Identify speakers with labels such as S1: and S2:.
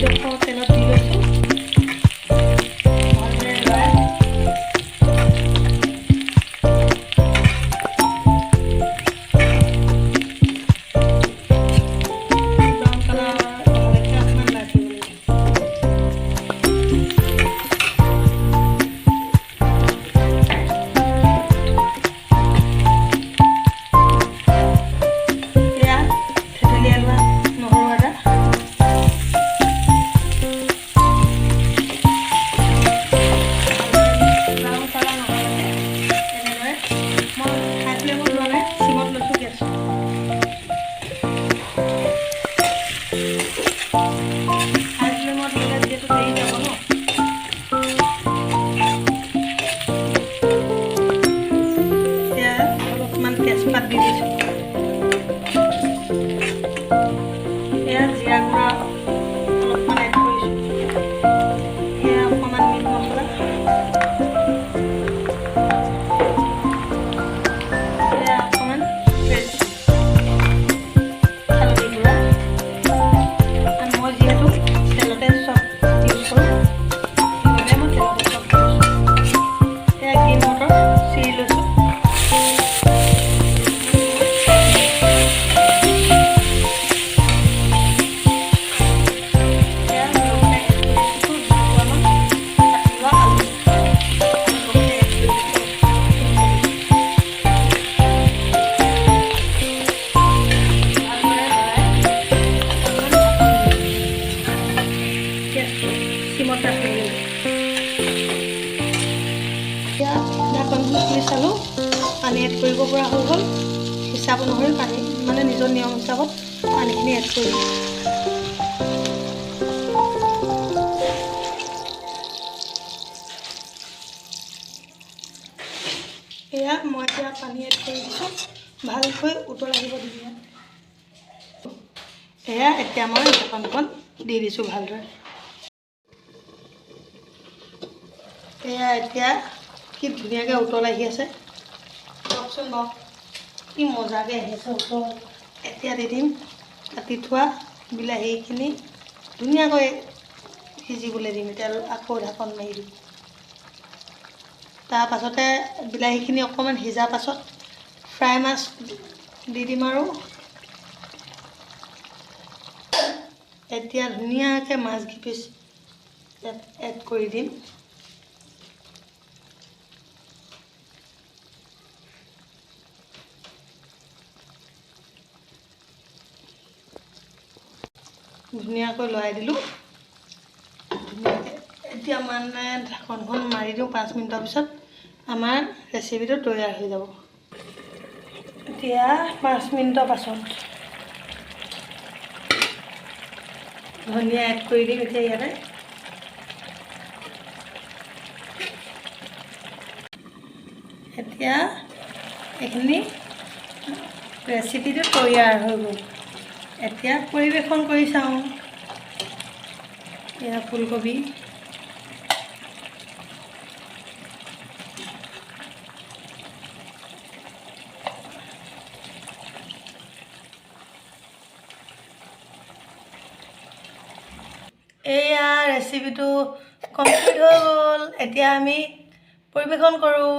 S1: এইডোখৰ তেলত দি লৈছোঁ ভালদৰে লৰাই। ব্ৰাউন কালাৰ অহালৈকে অকণমান লৰাই থাকিব লাগিব। এয়া থেতেলিয়াই লোৱা নহৰু, আদা। ব্ৰাউন কালাৰ নোহোৱালৈকে এনেদৰে। মই হাই ফ্লেমত লোৱা নাই, চিমত লৈছোঁ গেছ। হাই ফ্লেমত ল'লে যিহেতু দেৰি যাব ন। এতিয়া অলপমান তেজপাত দি দিছোঁ। এয়া জিৰা গুড়া অলপমান এড কৰিছোঁ। এয়া অকণমান মিট মছলা। এয়া অকণমান ফ্ৰেছ হালধি গুড়া। আৰু মই যিহেতু তেলতে চব ইউজ কৰোঁ, সেইবাবে মই তেলতে চব কৰিছোঁ। এয়া গ্ৰীণ মটৰ চিৰি লৈছোঁ। এয়া লগতে এড কৰি দিছোঁ 2 টুকুৰামান কাটি লোৱা আলু আৰু লগতে এড কৰি দিছোঁ ফুলকবি। ভালদৰে লৰাই অকণমান ঢাকন দি দিম। গেছটো চিমত ৰাখিব লাগিব। এতিয়া ঢাকনখন খুলি চালোঁ, পানী এড কৰিব পৰা হৈ গ'ল। হিচাপ অনুসৰি পানী, মানে নিজৰ নিয়ম হিচাপত পানীখিনি এড কৰি দিম। এয়া মই এতিয়া পানী এড কৰি দিছোঁ। ভালকৈ উতল আহিব দিম ইয়াত। এয়া এতিয়া মই ঢাকনখন দি দিছোঁ ভালদৰে। এয়া এতিয়া কি ধুনীয়াকৈ উতল আহি আছে, চাওকচোন বাৰু, কি মজাকৈ আহি আছে উতল। এতিয়া দি দিম কাটি থোৱা বিলাহীখিনি। ধুনীয়াকৈ সিজিবলৈ দিম। এতিয়া আকৌ ঢাকন মাৰি দিম। তাৰপাছতে বিলাহীখিনি অকণমান সিজাৰ পাছত ফ্ৰাই মাছ দি দিম। আৰু এতিয়া ধুনীয়াকৈ মাছ কেইপিচ ইয়াত এড কৰি দিম। ধুনীয়াকৈ লৰাই দিলোঁ ধুনীয়াকৈ। এতিয়া মানে ঢাকনখন মাৰি দিওঁ। 5 মিনিটৰ পিছত আমাৰ ৰেচিপিটো তৈয়াৰ হৈ যাব। এতিয়া 5 মিনিটৰ পাছত ধনিয়া এড কৰি দিম এতিয়া ইয়াতে। এতিয়া এইখিনি ৰেচিপিটো তৈয়াৰ হৈ গ'ল। এতিয়া পৰিৱেশন কৰি চাওঁ। এয়া ফুলকবি। এয়া ৰেচিপিটো কমপ্লিট হৈ গ'ল। এতিয়া আমি পৰিৱেশন কৰোঁ।